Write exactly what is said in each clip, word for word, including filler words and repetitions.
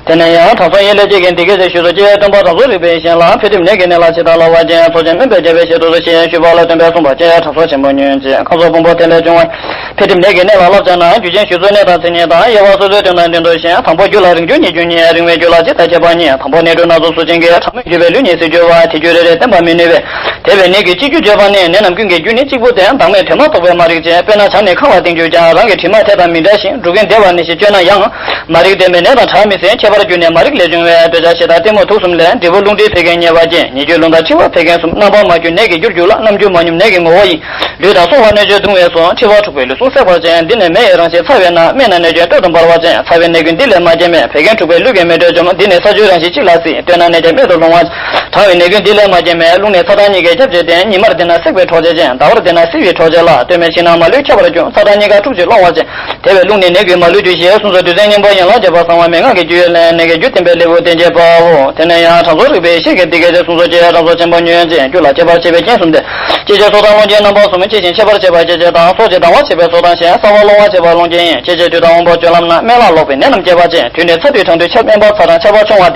དེ་ནས་ཡང་དྲང་སྲོང་ཡེ་ལས་ཀྱིས་འདི་སྐད་ཅེས་ཞུས་སོ། ཀྱེ་སྟོན་པ་དྲང་སྲོང་རིག་པའི་ཡེ་ཤེས་ལགས། འཕེལ་འགྲིབ་ནད་ཀྱི་གནས་ལ་ཇི་ལྟར་སློབ་པ་ཅན་ཚོགས་ཆེན་སྨོན་པས་རྒྱས་པར་བྱེད་དོ་ཞེས་ཞུས་པ་ལ་སྟོན་པས་གསུངས་པ། ཀྱེ་དྲང་སྲོང་ཆེན་པོ་ཉོན་ཅིག་ཁམས་གསུམ་ཕུང་པོ་དེ་ལས་བྱུང་བ་ཡི། འཕེལ་འགྲིབ་ནད་ཀྱི་གནས་ལ་བསླབ་བྱ་ན། རྒྱུ་ཅན་ཞུ་ཚུལ་གནས་དང་མཚན་ཉིད་དང་། དབྱེ་བ་སོ་སོའི་དོན་དང་ལྡན་ཏོ་ཞེས། དང་པོ་རྒྱུ་ལ་རིང་རྒྱུ་ཉེ་རྒྱུ་གཉིས། རིང་བའི་རྒྱུ་ལ་ཇི་ལྟར་ཁྱབ་པ་གཉིས། དང་པོ་ནད་འབྲུ་སྣ་ཚོགས་གཟུགས་ཅན་གྱི། ཕྲ་མོའི་རྒྱུ་བས་ལུས་ཉེ་སྲིད་འགྱུར་བ། དེ་རྒྱུ་རེ་རེ་བརྟེན་པ་མི་ནུས་པས། དེ་བས་ནད་ཀྱི་སྤྱི་རྒྱུ་བརྗོད་པ་ནི། ནད་རྣམས་ཀུན་གྱི་རྒྱུ་ནི་གཅིག་པུ་སྟེ། བདག་མེད་དོན་མ་རྟོགས་པས་མ་རིག་ཅིང་། དཔེར་ན་བྱ་ནི་ཁ་བ་སྟེང་འགྱུར་ཀྱང་། རང་གི་དྲི་མ་དེ་དང་མི་འདྲ་ཞིང་། འབྲུ་ཀུན་བདེ་བར་ནད་ཞིག་བཅོས་ན་ཡང་། མ་རིག་ལྡན་པས་ནད་དང་བྲལ་མི་ཟིན། ཁྱད་པར་རྒྱུ་ནི་མ་རིག་ལས་བྱུང་བས། འདོད་ཆགས་ཞེ་སྡང་གཏི་མུག་དུག་གསུམ་ལས། འབྲས་བུ་རླུང་མཁྲིས་འཕེལ་མཁན་ཉེས་པ་ཅན། ཉེ་རྒྱུ་རླུང་དང་མཁྲིས་པ་འཕེལ་མཁན་གསུམ། རྣམ་པར་མ་གྱུར་ནད་ཀྱི་རྒྱུར་འགྱུར་ལ། རྣམ་འགྱུར་མ་སྙོམས་ནད་ཀྱི་ངོ་བོ་ཡིན། ལུས་དང་སྲོག་ལ་གནོད་བྱེད་གདུང་བས་སོ། མཁྲིས་པ་འཁྲུགས་པས་ལུས་ཟུངས་སྲེག་པར་བྱེད། འདི་ནི་མེ་ཡི་རང་བཞིན་ཚ་བས་ན། སྨད་ན་གནོད་སྐྱོན་སྟོད་དུ་འབར་བ་ཅན། ཚ་བའི་ནད་ཀུན་འདི་ལས་མ་སྐྱེས་མེད། བད་ཀན་འཁྲུགས་པས་ལུས་ཀྱི་མེ་དྲོད་འཇོམས། འདི་ནི་ས་ཆུའི་རང་བཞིན་གཅིག་ལ་སྲིད། སྟོད་ན་གནོད་སྐྱོན་སྨད་དུ་ལྷུང་བ། གྲང་བའི་ནད་ཀུན་འདི་ལས་མ་སྐྱེས་མེད། རླུང་ནི་ཚ་གྲང་གཉིས་ཀས་ཁྱབ་བྱེད་དེ། ཉི་མར་བདེ་ན་སྲེག་པའི་གྲོགས་བྱེད་ཅིང་། ཟླ་བར་བདེ་ན་བསིལ་བའི་གྲོགས་བྱེད་ལ། སྟོད་སྨད་ཕྱི་ནང་མ་ལུས་ཁྱབ་པར་འགྱུར། ཚ་གྲང་གཉིས་ཀ་འཁྲུགས་ཤིང་སློང་བར་བྱེད། དེ་བས་རླུང་ནི་ནད་ཀྱིས་མ་ལུས་འགྱུར་ཞེས། གསུངས་སོ། རྡུལ་ཚོན་སྙིང་པོ་ཡན་ལག་བརྒྱད་པ་གསང་བ་མན་ངག་གི་རྒྱུད་ལས། ནད་ཀྱི་རྒྱུ་བསྟན་པའི་ལེའུ་སྟེ་བརྒྱད་པའོ། དེ་ནས་ཡང་དྲང་སྲོང་རིག་པའི་ཡེ་ཤེས་ཀྱིས་འདི་སྐད་ཅེས་གསུངས་སོ། ཀྱེ་དྲང་སྲོང་ཆེན་པོ་ཉོན་ཅིག་རྒྱུ་ལ་སྐྱེ་བར་བྱེད་པའི་རྐྱེན་གསུམ་སྟེ། སྐྱེ་བྱེད་སྲོག་དང་རླུང་རྐྱེན་རྣམ་པ་གསུམ། སྐྱེ་ཞིང་མཆེད་པར་བྱེད་པ་སྐྱེ་བྱེད་དང་། སྲོག་བྱེད་ལྡང་བར་བྱེད་པའི་སྲོག་དང་ཞེས། སྲེག་པ་སློང་བར་བྱེད་པ་རླུང་རྐྱེན་ཡིན། སྐྱེ་བྱེད་དུས་དང་དབང་པོ་སྤྱོད་ལམ་ན། སྨན་བླ་ལོག་པའི་ནད་རྣམས་སྐྱེ་བ་ཅན། དུས་ནི་ཚ་དུས་གྲང་དུས་ཆར་དམན་པ། ཚ་གྲང་ཆར་པ་ཆུང་བ།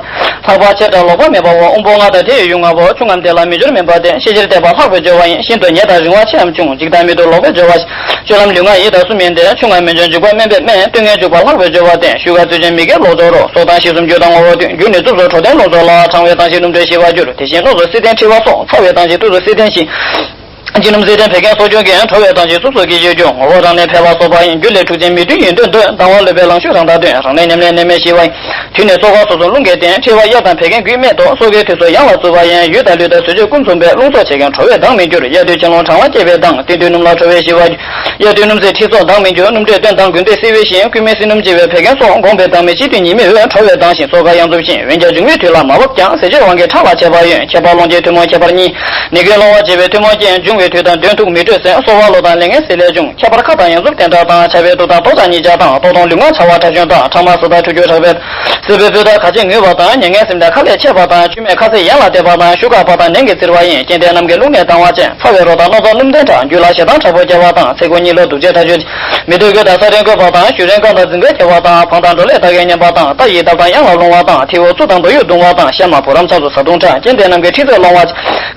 ལྷག་པ་ཆེ་དྲགས་ལོག་པ་མེད་པའོ། དབང་པོ་ལྔ་དང་དེ་ཡི་ཡུལ་ལྔའོ། ཆུ་རྔམ་དེ་ལ་མི་སྦྱོར་སྨིན་པ་སྟེ། ཤས་ཆེར་བརྟས་པ་ལྷག་པའི་སྦྱོར་བ་ཡིན། ཤིན་ཏུ་ཉེ་དང་རིང་བ་ཆེའམ་ཆུང་། འཇིག་དང་མི་སྡུག་ལོག་པའི་སྦྱོར་བ་ཞིག་སྤྱོད་ལམ་ལུས་ངག་ཡིད་དང་གསུམ་ཡིན་ཏེ། ཆུ་ལྔ་མི་འབྱོར་འཇུག་པ་དམན་པས་དམན། སྟོད་ངན་འཇུག་པ་ལྷག་པའི་སྦྱོར་བ་སྟེ། ཤུགས་དགའ་ཚུལ་ཅན་མི་དགེ་ལོག་སྦྱོར་རོ། སྲོག་དང་ཞི་གསུམ་རྒྱུ་དང་ངོ་བོ་བསྟུན། རྒྱུ་ནི་རྩུབ་སོགས་དྲོ་ལྡན་རླུང་སོགས་ལ། གྲང་བའི་དྭངས་ཤིང་སྣུམ་དྲོད་ཞི་བར་འགྱུར། དེ་བཞིན་རླུང་སོགས་བསིལ་ལྡན་མཁྲིས་པ་སོགས། ཚ་བའི་དྭངས་ཤིང་དུག་སོགས་བསིལ་ལྡན་ཞིང་། ལྕི་སྣུམ་བསིལ་ལྡན་བད་ཀན་གསོ་སྐྱོང་གིས། དྲོ་བའི་དྭངས་ཤིང་རྩུབ་སོགས་ཀྱི་གཞིར་འགྱུར། ངོ་བོ་རང་ལས་འཕེལ་བ་གསོ་བ་ཡིན། རྒྱུ་ལས་འཁྲུག་ཅན་མི་མཐུན་ཡིན་དོན་འདོད། ལྡང་བ་ལུས་པའི་ལང་ཤོས་རང་དང་བསྟུན། རང་ལས་ཉམས་ལེན་ནད་མེད་ཞི་བ་ཡིན། དུས་ནི་སོ་ཁ་སོ་སོ་རླུང་གིས་བསྟན། མཁྲིས་པ་གཡས་དང་བད་ཀན་དགུས་སྨད་དོ། སོ་ཁའི་དུས་སུ་ཡང་ལ་རྩུབ་པ་ཡིན། ཡུལ་དང་ལུས་དང་ཟས་སྤྱོད་ཀུན་མཚུངས་པས། རླུང་སོགས་ཆེ་རྐྱེན་དྲོ་བས་ལྡང་མི་འགྱུར། གཡས་དུས་ཆེ་རླུང་གྲང་བ་སྐྱེ་བས་ལྡང་། སྟེང་དུས་སྣུམ་ལ་དྲོ་བས་ཞི་བར་འགྱུར། གཡས་དུས་སྣུམ་བསིལ་མཁྲིས་སོགས་ལྡང་མི་འགྱུར། སྣུམ་དྲོད་བསྟུན་དང་དགུན་དུས་བསིལ་བའི་ཞིང་། སྐུད་མེད་བསིལ་སྣུམ་ལྕི་བས་བད་ཀན་སོགས། འགོངས་པའི་ལྡང་མིན་སྤྱི་དུས་ཉི་མའི་འོད། དྲོ་བས་ལྡང་ཞིང་སོ་ཁ་ཡང་རྩུབ་ཤིང་། འོན་ཀྱང་འབྱུང་བའི་དུས་ལ་མ་བབ་ཀྱང་། ཟས་སྤྱོད་དབང་གིས་ཁྲག་ལ་ཆད་པ་ཡོད། ཁྱད་པར་རླུང་རྐྱེན་ཐུན་མོང་ཁྱད་པར་གཉིས། ནད་ཀུན་སློང་བར་བྱེད་པའི་ཐུན་མོང་རྐྱེན། འབྱུང་བའི་དུས་དང་གདོན་མཐུག་མི་དྲོད་ཟད། གསོ་བ་གློ་དང་ལས་ངན་ཟས་ལས་བྱུང་། ཁྱད་པར་ཁ་དང་ཡང་རྩུབ་བསྟེན་དྲགས་དང་། ཆ་བའི་དུག་དང་ལྟོགས་དང་གཉིད་ཆག་དང་། ལྟོགས་དང་ལུས་ངག་ཆག་པ་ཕྲ་བྱུང་དང་། ཕྲ་མ་ཟ་དང་འཁྲུ་སྐྱོད་དྲགས་པས། ཟས་པའི་སྤུས་དག་ག་ཅི་ངུས་པ་དང་། མྱ་ངན་སེམས་ལས་ཁ་ལས་ཆད་པ་དང་། མཆུ་མས་ཁ་ཟས་ཡན་ལ་གཏད་པ་དང་། ཤུགས་ཁ་པ་དང་ནན་གྱིས་བཙིར་བ་ཡིན། རྐྱེན་དེ་རྣམས་ཀྱིས་རླུང་ནད་ལྡང་བ་ཅན། ཚ་བའི་རོ་དང་རྣག་དང་སྣུམ་ལྡན་དྲགས། རྒྱུད་ལ་ཞེ་སྡང་དྲག་པོ་སྐྱེ་བ་དང་། ཚེ་འགོ་གཉིད་ལོག་སྡུག་བྱེད་ཕྲ་སྦྱོར། མི་སྡུག་རྒྱུ་དང་ས་རིན་བཀོད་པ་དང་། ཞུ་རིན་རྐང་དང་རྫིང་གོས་སྐྱེ་བ་དང་། བང་དང་འགྲོ་ལས་ལྟ་གའི་ཉམས་པ་དང་། རྟ་ཡི་འདབ་དང་གཡང་ལ་ལྷུང་བ་དང་། མཐེ་བོ་གཙུག་དང་རྡོ་ཡུ་བརྡུང་བ་དང་། ཤ་མ་བུ་རམ་ཚ་སུ་བཟའ་བཏུང་ཕྲ། རྐྱེན་དེ་རྣམས་ཀྱིས་མཁྲིས་ཚད་སློང་བ།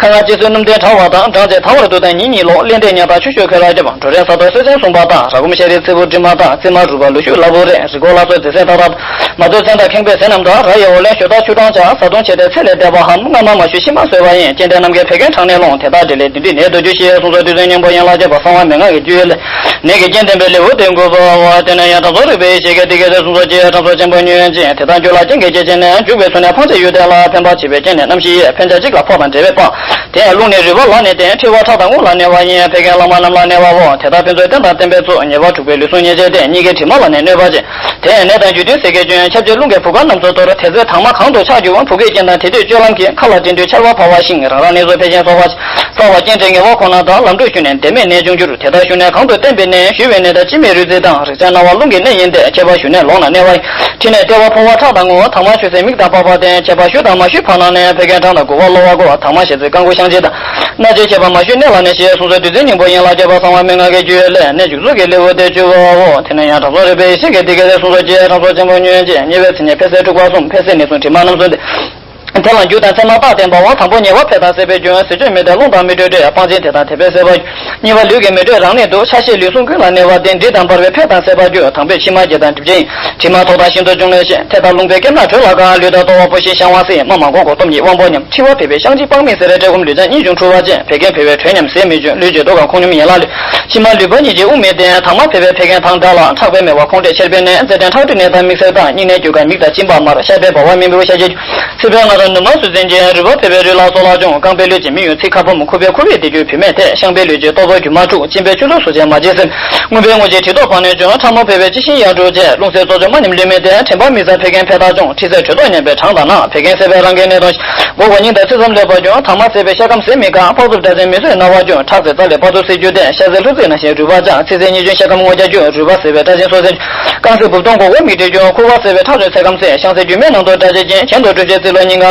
ཁ་ངར་ལྕི་བསིལ་སྣུམ་ལྡན་དྲགས་པ་དང་། འགྲངས་བྱས་ཐལ་བར་འདུག་དང་ཉིན་གཉིད་ལོག་ཀླད་འདས་ཉལ་དང་ཆུ་ཤོད་ཁོལ་ར་རྒྱབ། འགྲོ་རན་ས་རྡོ་སེར་ཆེན་ཟུངས་པ་དང་། ར་གུམ་ཤ་རིལ་ཚིལ་བུ་དྲི་མ་དང་། རྩི་མ་རུལ་པ་ལུ་ཤུགས་སླ་བུ་རེད། རི་སྒོག་ལ་སོགས་རྫས་སེལ་ཏག་ཏག་མ་ཚོས་ཚན་དང་ཁེངས་པའི་ཟས་རྣམས་དང་། ར་ཡི་འོ་ལེན་ཞོ་དང་ཆུ་གྲང་ཆ། བཟའ་བཏུང་ཆེ་སྟེ་ཚད་ལས་འདས་པའམ། སྔ་མ་མ་ཞུས་ཕྱི་མ་ཟོས་པ་ཡིན། རྐྱེན་དེ་རྣམས་ཀྱིས་བད་ཀན་གྲང་ནད་སློང་། དེ་དག་འདྲེས་ལས་བདུད་འདྲེའི་ནད་དུ་འགྱུར་ཞེས་གསུངས་སོ། རྡུལ་ཚོན་སྙིང་པོ་ཡན་ལག་བརྒྱད་པ་གསང་བ་མན་ངག་གི་རྒྱུད་ལས། ནད་ཀྱི་རྐྱེན་བསྟན་པའི་ལེའུ་སྟེ་དགུ་པའོ། དེ་ནས་ཡང་དྲང་སྲོང་རིག་པའི་ཡེ་ཤེས་ཀྱིས་འདི་སྐད་ཅེས་གསུངས་སོ། ཀྱེ་དྲང་སྲོང་ཆེན་པོ་ཉོན་ཅིག་དེ་དག་རྒྱུ་ལ་རྐྱེན་གྱི་རྐྱེན་ཅན་ནི། འཇུག་པའི་ཚུལ་ནི་ཕངས་བྱེད་ཡུལ་དེ་ལ། ཕན་པར་བྱེད་པའི་རྐྱེན་ནི་རྣམ་བཞི་ཡིས། ཕན་བྱ་གཅིག་ལ་ཕོག་དང་འབྲེལ་བས་སྤང་། དེ་ཡང་རླུང་ནི་རུས་པ་ལ་གནས་ཏེ། མཁྲིས་པ་ཁྲག་དང་རྔུལ་ལ་གནས་པ་ཡིན། བད་ཀན་ལྷག་མ་རྣམས་ལ་གནས་པའོ། དེ་དག་ཕན་ཚུན་བརྟེན་དང་བརྟེན་པའི་ཚུལ། ཉེས་པ་འཁྲུགས་པས་ལུས་ཟུངས་ཉེས་བྱས་ཏེ། གཉིས་ཀའི་དྲི་མ་ལ་ནི་གནོད་པ་བྱེད། དེ་ཡང་ནད་དང་རྒྱུ་མཐུན་ཟས་ཀྱིས་བཅུན། ཁྱབ་བྱེད་རླུང་གིས་བུ་ག་རྣམས་སུ་གཏོར། དེ་ཚེ་དྭངས་མ་གང་དུ་ཆགས་འགྱུར། བུ་གའི་རྐྱེན་དང་དེ་དུས་སྤྱོད་ལམ་གྱིས། ཁ་ལ་དྲན་དུས་ཆར་པ་བབས་པ་བཞིན། རང་རང་གནས་སུ་འཕེལ་ཞིང་གསོ་བ། གསར་བ་རྐྱེན་དེ་ངེས་པ་ཁོ་ན་དང་། ལམ་འགྲོ་ཞུ་ནས་འདེམས་མེད་ནད་འབྱུང་འགྱུར། དེ་ལྟར་ཞུ་ནས་གང་དུ་བསྟན་པའི་ནད། ཞུ་བའི་ནད་དང་སྐྱེ་མེད་རུས་ཚིགས་དང་། རེག་བྱ་ན་བ་རླུང་གི་ནད་ཡིན་ཏེ། མཆེད་པ་ཞུ་ནས་ལོག་ན་གནས་པ་ཡིན། མཁྲིས་ནད་ལྟེ་བ་ཕོ་བ་ཁྲག་དང་ངོ་། དྭངས་མ་ཆུ་སེར་མིག་དང་པགས་པ་སྟེ། མཆེད་པ་ཞུ་དྭངས་མ་ཞུ་བར་སྣང་ནས། བད་ཀན་གྲང་དང་འགུ་བ་གློ་བ་གོ། དྭངས་མ་ཞེས་ཚིག་རྐང་མགོ་བཤང་གཅི་དང་། སྣ་ལྕེ་མཆེད་པ་མ་ཞུ་གནད་ལ་གནས་ཞེས་གསུངས་སོ། རྡུལ་ཚོན་སྙིང་པོ་ཡན་ལག་བརྒྱད་པ་གསང་བ་མན་ངག་གི་རྒྱུད་ལས། ནད་འཇུག་ཚུལ་གྱི་ལེའུ་སྟེ་བཅུ་པའོ། དེ་ནས་ཡང་དྲང་སྲོང་རིག་པའི་ཡེ་ཤེས་ཀྱིས་འདི་སྐད་ཅེས་གསུངས་སོ། ཀྱེ་དྲང་སྲོང་ཆེན་པོ་ཉོན་ཅིག་ཉེས་པའི་མཚན་ཉིད་འཕེལ་ཟད་འཁྲུགས་པ་གསུམ། འཕེལ་ཟད་ནད་གསུམ་དྲི་མ་རྣམ་གསུམ་སྟེ། དེ་ལ་རྒྱུ་དང་མཚན་མ་རྟགས་བསྟན་པའོ། དང་པོ་ཉེས་པ་འཕེལ་དང་ཟད་པའི་རྒྱུ། ཟས་སྤྱོད་མི་བདེ་རླུང་དང་མི་འཕྲོད་འདྲེས། སྤང་རྩིས་དེ་དང་དེ་འཕེལ་ཟད་པར་འགྱུར། གཉིས་པ་ལུས་ཀྱི་མེ་དྲོད་རང་གནས་འདུག་ཆ་ཤས་ལུས་ཟུངས་ཀུན་ལ་གནས་པ་སྟེ། འདྲེས་དང་འབར་བས་འཕེལ་དང་ཟད་པར་འགྱུར། དང་པོས་ཕྱི་མ་བརྒྱད་དང་གྲིབ་ཅན་ཡིན། དྲི་མ་ཐོག་དང་ཤིན་ཏུ་འབྱུང་ལས་ཤིན། ཐལ་དང་རླུང་པས་སྐེམ་ན་དྲོད་ལ་དཀའ། ལུས་དང་ལྟོ་བ་སྤུ་ཤིང་བཤང་བ་སྲེག་སྨྲ་མ་འགོང་གོ་སྟོབས་ཉིད་དབང་པོ་ཉམས། མཁྲིས་པ་འཕེལ་བས་བཤང་གཅི་དཔག་མེད་ཟེར། བཀྲེས་སྐོམ་ལུས་སྦྱང་གཉིས་འབྱུང་འཁྲུ་བ་ཅན། བད་ཀན་འཕེལ་བས་དྲོད་ཉམས་ཟས་མི་འབྱུང་། ལུས་ཀྱི་མདོག་ཁམས་ཁོང་སྙོམས་ཡན་ལག་ལུས། ཕྱི་མ་ལུས་པ་གཉིས་ཀྱིས་དབུགས་མི་བརྟན། དྭངས་མ་འཕེལ་བས་བད་ཀན་དྭངས་དྲགས་ལ། ཁྲག་པས་མེ་བ་ཁོང་འདྲེས་མཆེར་པས་ནད། ཚད་ལྡན་ཁྲག་མཁྲིས་ནད་དང་མིག་སེར་དང་། སྙིང་ནད་རྒྱུ་སྐར་མིག་དང་གཅིན་པ་དམར། ཤ་པས་ལྦ་བ་མེ་འབར་ཤ་གཅིན་འབྱུང་། ཚིལ་པས་རྔ་དང་ནུ་མ་གཟུགས་ཅན་གྱི། རུས་པ་འཕེལ་བས་རུས་ལ་སོགས་ལ་འབྱུང་། རྐང་པས་ལུས་ཀྱི་མིག་ཡོར་ཚིགས་ཁ་སྦོམ། ཁུ་པས་ཁུ་བའི་སྡེར་རྒྱུ་བུད་མེད་ཐེ། བཤང་པས་ལུས་ཀྱི་ལྟོ་ཚོར་རྒྱུ་མ་འཁྲུགས། གཅིན་པས་ཆུ་ཚོད་སོ་ཆེན་མ་བརྗེད་སེམས། རྔུལ་པས་རྔུལ་གྱི་དྲི་ཐོག་བར་སྣོན་འབྱུང་། ཁྲག་རྨུགས་འཕེལ་བས་ལྕི་ཤིང་ཡང་འཁྲུགས་བྱེད། རླུང་ཟད་གཙོ་གྱུར་རྨ་ཉམས་ལུས་མི་བརྟན། དྲན་པ་མི་གསལ་བད་ཀན་འཕེལ་དང་འབྱུང་། མཁྲིས་ཚད་དྲོད་ཐོག་ཉམས་པས་གྲང་དང་ན། བད་ཀན་ཟད་པས་རང་གི་གནས་སྟོང་། མགོ་བོ་སྙིང་དང་ཚིགས་གསུམ་ལེགས་པར་འབྱུང་། དྭངས་མ་ཟད་པས་ཤ་སྐམ་ཟས་མི་དཀའ། ཕག་གསུམ་སྒྲ་ཅན་མི་གསོད་རྣ་བ་འབྱུང་། ཁྲག་ཟད་རྩ་ལས་ཕར་ཚུར་བསྲེག་རྒྱུ་བརྟན། ཤ་ཟད་ལྷུ་ཚིགས་ནང་བཞིན་རུས་པ་འབྱང་། ཚིལ་ཟད་གཉིས་འབྱུང་ཤ་སྐམ་སྔོ་སྐྱ་འབྱུང་། རུས་པ་ཟད་པས་སྐྲ་ཅན་སོ་ཟད་འབྱུང་། རྐང་ཟད་འབུབ་སྟོང་སྒོར་སྒོར་མིག་འབྲས་འབྱུང་། ཁུ་བ་ཟད་པས་ཁྲག་དྲོད་ཚད་སྐམ་ཟད། བཤང་ཟད་རྒྱུ་མའི་ནང་དུ་སྒྲ་བཅས་ཅན། གྱེན་དུ་དཀྲུག་བྱེད་རྩིས་ལོག་སྙིང་ག་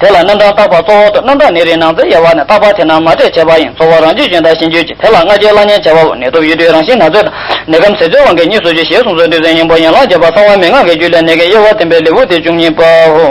དེ་ལ་རྣམ་གྲངས་བརྟག་པ་གཙོ་བོ་དང་རྣམ་གྲངས་ནད་རིགས་ནང་ཚན་དབྱེ་བ་ནི་བརྟག་པ་དེ་རྣམས་མ་འདྲེས་བྱས་པ་ཡིན། གཙོ་བོ་རང་རྒྱུད་ཅན་དང་གཞན་རྒྱུད་ཅན། དེ་ལ་སྔ་རྒྱུད་བླ་གཉན་བྱ་བའོ། ནད་དུག་ཡུལ་དུས་རང་བཞིན་ན་ཚོད་དང་། ནད་ཁམས་ཟས་སྤྱོད་དབང་གིས་གཉིས་སུ་འབྱེད་ཞེས་གསུངས་སོ། དེ་ཚེ་སྙིང་པོ་ཡན་ལག་བརྒྱད་པ་གསང་བ་མན་ངག་གི་རྒྱུད་ལས་ནད་ཀྱི་དབྱེ་བ་བསྟན་པའི་ལེའུ་སྟེ་བཅུ་གཉིས་པའོ།